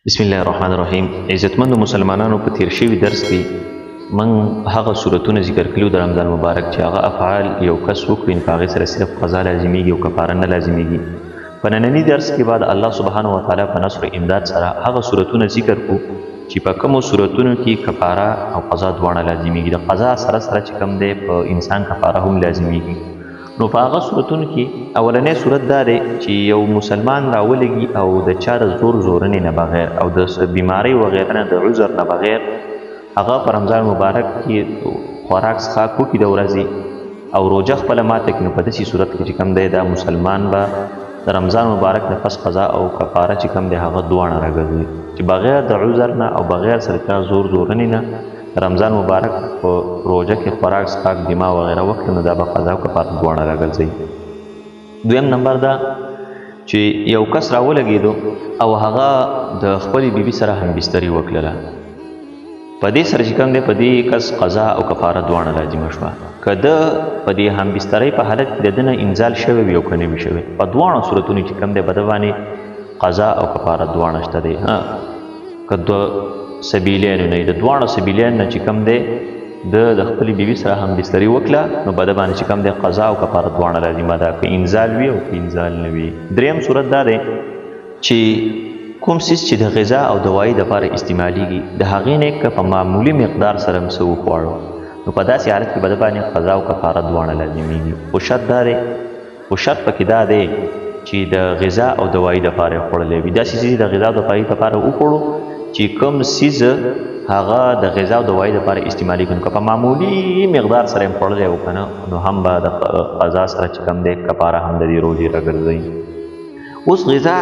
بسم الله الرحمن الرحیم. عزتمندو مسلمانانو، په تیر شوي درس کې من هغه صورتونه ذکر کړو د رمضان مبارک چې هغه افعال یو کس وکړي نو په هغې سره صرف قضا لازمیږي او کفاره نه لازمیږي. په ننني درس کې به د الله سبحانه وتعالی په نصر امداد سره هغه صورتونه ذکر کړو چې په کومو صورتونو کې کفاره او قضا دواړه لازمیږي. د قضا سره سره چې کوم دی په انسان کفاره هم لازمیږي. نو په هغه صورتونو کې اولنی صورت دا دی چې یو مسلمان راولګي او د چا د زور زورنې نه بغیر او د بیماری وغیره نه، د عذر نه بغیر، هغه په رمضان مبارک کې خوراک څښاک وکړي د ورځې او روژه خپله ماته کړي، نو په داسې صورت کې چې کوم دی دا مسلمان به د رمضان مبارک نه پس قضا او کفاره چې کوم دی هغه دواړه راګرځوي، چې بغیر د عذر نه او بغیر سره چا زور زورنې نه رمضان مبارک په روژه کې خوراک څښاک جماع وغیره وکړي، نو دا به قضا او کفاره دواړه راګرځوي. دویم نمبر دا چې یو کس راولګېدو او هغه د خپلې بیبي سره همبستري وکړله، په دې سره چې کوم دی په دې کس قضا او کفاره دواړه لازمه شوه. که ده په دې همبسترۍ په حالت کې د ده نه انزال شوی وي او که نه وي شوی، په دواړو صورتونو چې کوم دی په ده باندې قضا او کفاره دواړه شته دی. که د سبیلینو نه، د دواړو سبیلینو نه چې کوم دی د خپلې بیبي سره همبستري وکړه، نو په ده باندې چې کوم دی قضا او کفاره دواړه لازمه ده، که انزال وي او که انزال نه وي. دریم صورت دا دی چې کوم څیز چې د غذا او دوایي دپاره استعمالیږي د هغې نه که په معمولي مقدار سره هم څه وخواړو، نو په داسې حالت کې به ده باندې قضا او کفاره دواړه لازمیږي. خو شرط دا دی، خو شرط پکې دا دی چې د غذا او دوایي دپاره یې خوړلی وي. داسې څیز د غذا او دوایي دپاره وخوړو چې کوم څیز هغه د غذا او دوایي دپاره استعمالیږي، نو که په معمولي مقدار سره یې خوړلی و که نه، نو هم به د قضا سره چې کوم دی کفاره هم د دې روژې راګرځوي. اوس غذا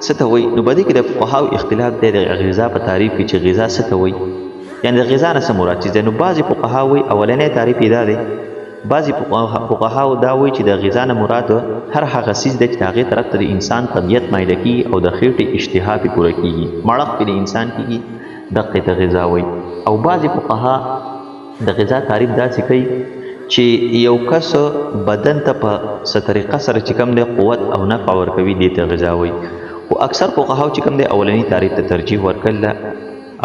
څه ته وایي؟ نو په دې کې د فقهاو اختلاف دی د غذا په تعریف کې چې غذا څه ته وایي، یعنې د غذا نه څه مراد څیز دی. نو بعضې فقها وایي اولنی تعریف یې دا دی، بعضې فقهاو دا وایي چې د غذا نه مراد هر هغه څیز دی چې د هغې طرف ته د انسان طبیعت مایله کېږي او د خېټې اشتها پرې پوره کېږي، مړښت پرې د انسان کېږي، دقې ته غذا وایي. او بعضې فقها د غذا تعریف داسې کوي چې یو کس بدن ته په څه طریقه سره چې کوم دی قوت او نفع ورکوي، دې ته غذا وایي. خو اکثر فقهاو چې کوم دی اولني تعریف ته ترجیح ورکړل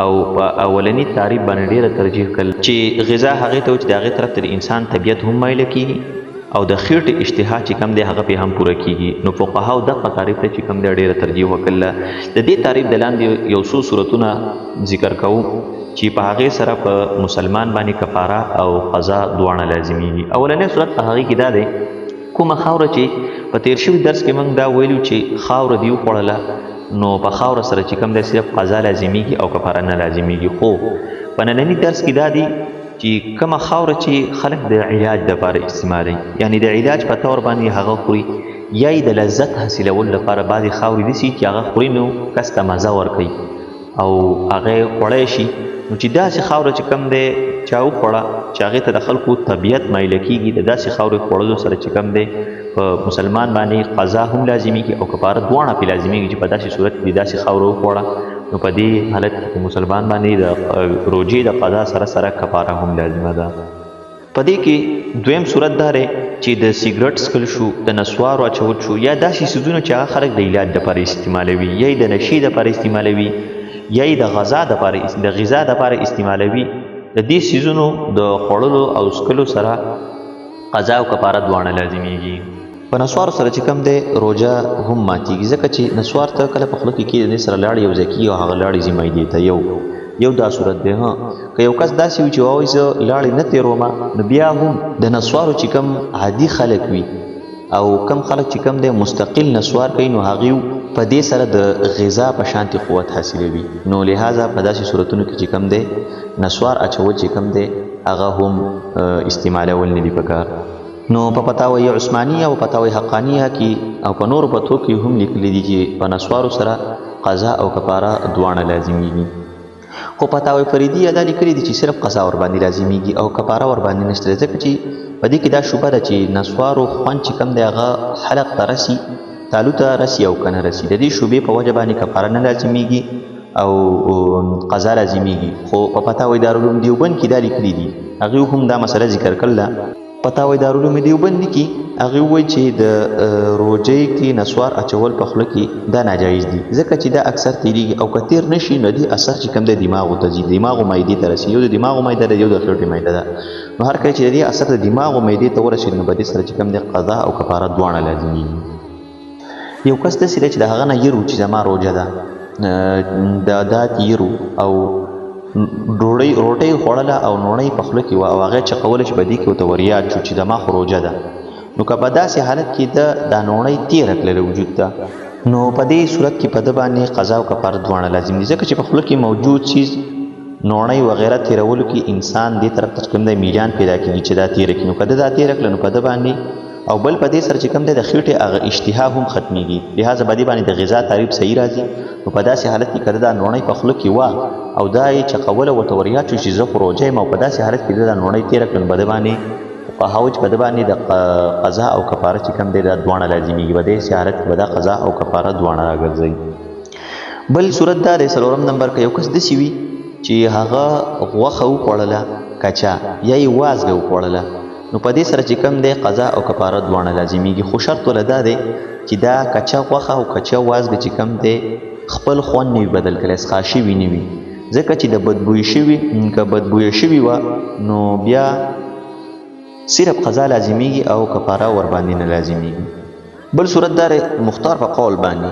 او په اولني تعریف باندې ډېره ترجیح کړل چې غذا هغې ته چې د هغې طرف ته د انسان طبیعت هم مایله کېږي او د خېټې اشتها چې کوم دی هغه پې هم پوره کېږي. نو فقهاو دغه تعریف ته چې کوم دی ډېره ترجیح وکړله. د دې تعریف د لاندې یو څو صورتونه ذکر کوو چې په هغې سره په مسلمان باندې کفاره او قضا دواړه لازمیږي. اولنی صورت په هغې کې دا دی، کومه خاوره چې په تیر شوي درس کې موږ دا ویلو چې خاوره دې وخوړله، نو په خاوره سره چې کوم دی صرف قضا لازمیږي او کفاره نه لازمیږي. خو په ننني درس کې دا دی چې کومه خاوره چې خلک د علاج دپاره استعمالوي، یعنې د علاج په طور باندې هغه خوري یا یې د لذت حاصلولو لپاره بعضې خاورې داسې چې هغه خوري نو کس ته مزه ورکوي او هغه یې خوړی شي، نو چې داسې خاوره چې کوم دی چا وخوړه چې هغې ته د خلکو طبیعت مایله کېږي، د داسې خاورې خوړلو سره چې کوم دی په مسلمان باندې قضا هم لازمیږي او کفاره دواړه پرې لازمیږي. چې په داسې صورت کې داسې خاوره وخوړه، نو په دې حالت کې په مسلمان باندې د روژې د قضا سره سره کفاره هم لازمه ده. په دې کې دویم صورت دا دی چې د سیګریټ څښل شو، د نسوارو اچول شو، یا داسې څیزونه چې هغه خلک د علاج دپاره استعمالوي، یا یې د نشې دپاره استعمالوي، یا یې د غذا دپاره د غذا دپاره استعمالوي، د دې څیزونو د خوړلو او څښلو سره قضا او کفاره دواړه لازمیږي. په نسوارو سره چې کوم دی روژه هم ماتیږي، ځکه چې نسوار ته کله په خوله کې کېږي د دې سره لاړې یو ځای کېږي او هغه لاړې ځي معدې ته. یو دا صورت دی. که یو کس داسې وي چې وایي زه لاړې نه تېروم، نو بیا هم د نسوارو چې کوم عادي خلک وي او کم خلک چې کوم دی مستقل نسوار کوي، نو هغوی په دې سره د غذا په شانتې قوت حاصلوي. نو لهذا په داسې صورتونو کې چې کوم دی نسوار اچول چې کوم دی هغه هم استعمالول نه دي پکار. نو په فتاوی عثمانیه او فتاوی حقانیه کې او په نورو فتو کې هم لیکلي دي چې په نسوارو سره قضا او کفاره دواړه لازمیږي. خو فتاوی فریدیه دا لیکلي دي چې صرف قضا ورباندې لازمیږي او کفاره ورباندې نشته، ځکه چې په دې کې دا شبه ده چې نسوارو خوند چې کوم دی هغه حلق ته رسي، تالو ته رسي او که نه رسي. د دې شبې په وجه باندې کفاره نه لازمیږي او قضا لازمیږي. خو په فتاوی دارالعلوم دیوبند کې دا لیکلي دي، هغوی هم دا مسله ذکر کړله فتاوی دارالعلوم دیوبند لیکي، هغې وویل چې د روجۍ کې نسوار اچول په خوله کې دا ناجایز دي، ځکه چې دا اکثر تیریږي او که تیر نه شي نو دې اثر چې کوم دی دماغو ته ځي، دماغو معدې ته رسي. یو د دماغو معده ده، یو د خېټې معده ده. نو هر کله چې د دې اثر د دماغو معدې ته ورسېد نو په دې سره چې کوم دی قضا او کفاره دواړه لازمیږي. یو کس داسې دی چې د هغه نه یرو چې زما روژه ده، د دات یرو او ډوډۍ روټۍ خوړله او نوڼۍ په خوله کې وه او هغه چقوله چې په دې کې ورته وریاد شو چې زما خو روژه ده، نو که په داسې حالت کې ده دا نوڼۍ تېره کړله وجود ته، نو په دې صورت کې په ده باندې قضا او کفاره دواړه لازم دي، ځکه چې په خوله کې موجود څیز نوڼۍ وغیره تېرولو کې انسان دې طرف ته چې کوم دی میلان پیدا کېږي چې دا تېره کړي، نو که ده دا تېره کړله نو په ده باندې او بل په دې سره چې کوم دی د خېټې هغه اشتها هم ختمېږي، لهذا په دې باندې د غذا تعریف صحیح راځي. نو په داسې حالت کې که ده دا نوڼۍ په خوله کې وه او دا یې چقوله ورته وریاد شو چې زه خو روژه یم او په داسې حالت کې ده دا نوڼۍ تېره کړه، نو په ده باندې فقهاو چې په ده باندې د قضا او کفاره چې کوم دی دا دواړه لازمېږي، په داسې حالت کې به دا قضا او کفاره دواړه راګرځوي. بل صورت دا دی څلورم نمبر، که یو کس داسې وي چې هغه غوښه وخوړله کچه یا یې وازګه وخوړله، نو په دې سره چې کوم دی قضا او کفاره دواړه لازمیږي، خو شرط وله دا دی چې دا کچه غوښه او کچه وازګه چې کوم دی خپل خوند نه وي بدل کړی، څښا شوي نه وي، ځکه چې د بدبوی شوي که بدبویه شوي وه نو بیا صرف قضا لازمیږي او کفاره ورباندې نه لازمیږي. بل صورت دا دی مختار په قول باندې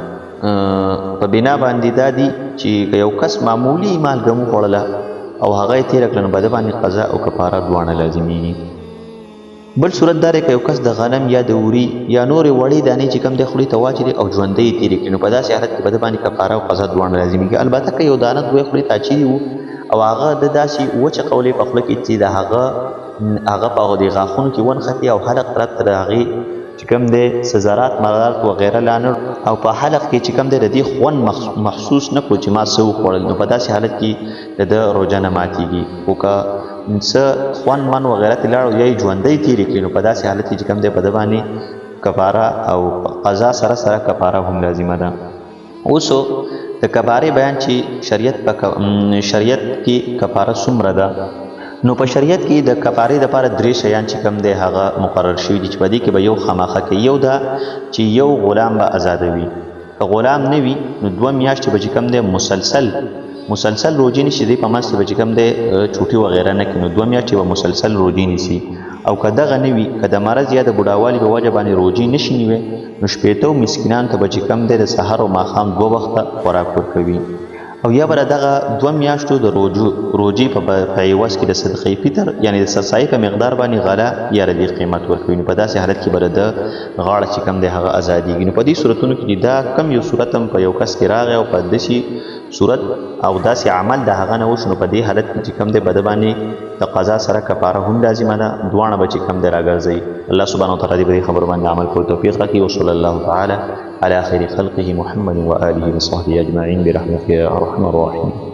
په بنا باندې دا دي چې که یو کس معمولي مالګه هم وخوړله او هغه یې تېره کړه نو په ده باندې قضا او کفاره دواړه لازمیږي. بل صورت دا دی که یو کس د غنم یا د اوري یا نورې وړې دانې چې کوم دی خولې ته واچولې او ژوندۍ یې تېرې کړي نو په داسې حالت کې په ده باندې کفاره او قضا دواړه لازمیږي. البته که یو دانه دوه خولې ته اچولي وو او هغه د داسې وچقولې په خوله کې چې د هغه هغه په دې غاښونو کې ونښتې او حلق طرف ته د هغې چې کوم دی څه ذرات مرات وغیره لا نه او په حلق کې چې کوم دی د دې خوند محسوس نه کړو چې ما څه وخوړل، نو په داسې حالت کې د ده روژه نه ماتېږي. خو که څه خوند من وغیره ترې لاړو یا یې ژوندۍ تېرې کړې نو په داسې حالت کې چې کوم دی په ده باندې کفاره او قضا سره سره کفاره هم لازمه ده. اوس د کفارې بیان چې شریعت په شریعت کې کفاره څومره ده، نو په شریعت کې د کفارې دپاره درې شیان چې کوم دی هغه مقرر شوي دي چې په دې کې به یو خامخا کوي. یو دا چې یو غلام به ازادوي، که غلام نه وي نو دوه میاشتې به چې کوم دی مسلسل روژې نیسي، دې په منځ کې به چې کوم دی چوټي وغیره نه کوي، نو دوه میاشتې به مسلسل روژې نیسي. او که دغه نه وي، که د مرض یا د بوډاوالي په وجه باندې روژې نه شي نیوی نو شپېتو مسکینانو ته به چې کوم دی د سهار او ماښام دوه وخته خوراک ورکوي. او یا به دغه دوه میاشتو د روژې په عوض کې د صدقې فطر یعنې د سرسایې په مقدار باندې غله یا د دې قیمت ورکوي، نو په داسې حالت کې به د ده غاړه چې کوم دی هغه ازادېږي. نو په دې صورتونو کې دا کم یو صورت هم په یو کس کې راغی او په داسې صورت او داسې عمل د هغه نه وشو نو په دې حالت کې چې کوم دی په ده باندې د قضا سره کفاره هم لازمه ده، دواړه به چې کوم دی راګرځوي. الله سبحانه وتعالی دې په دې خبرو باندې عمل کولو توفیق راکړي. وصلی الله تعالی على خير خلقه محمد وآله وصحبه أجمعين برحمتك يا أرحم الراحمين.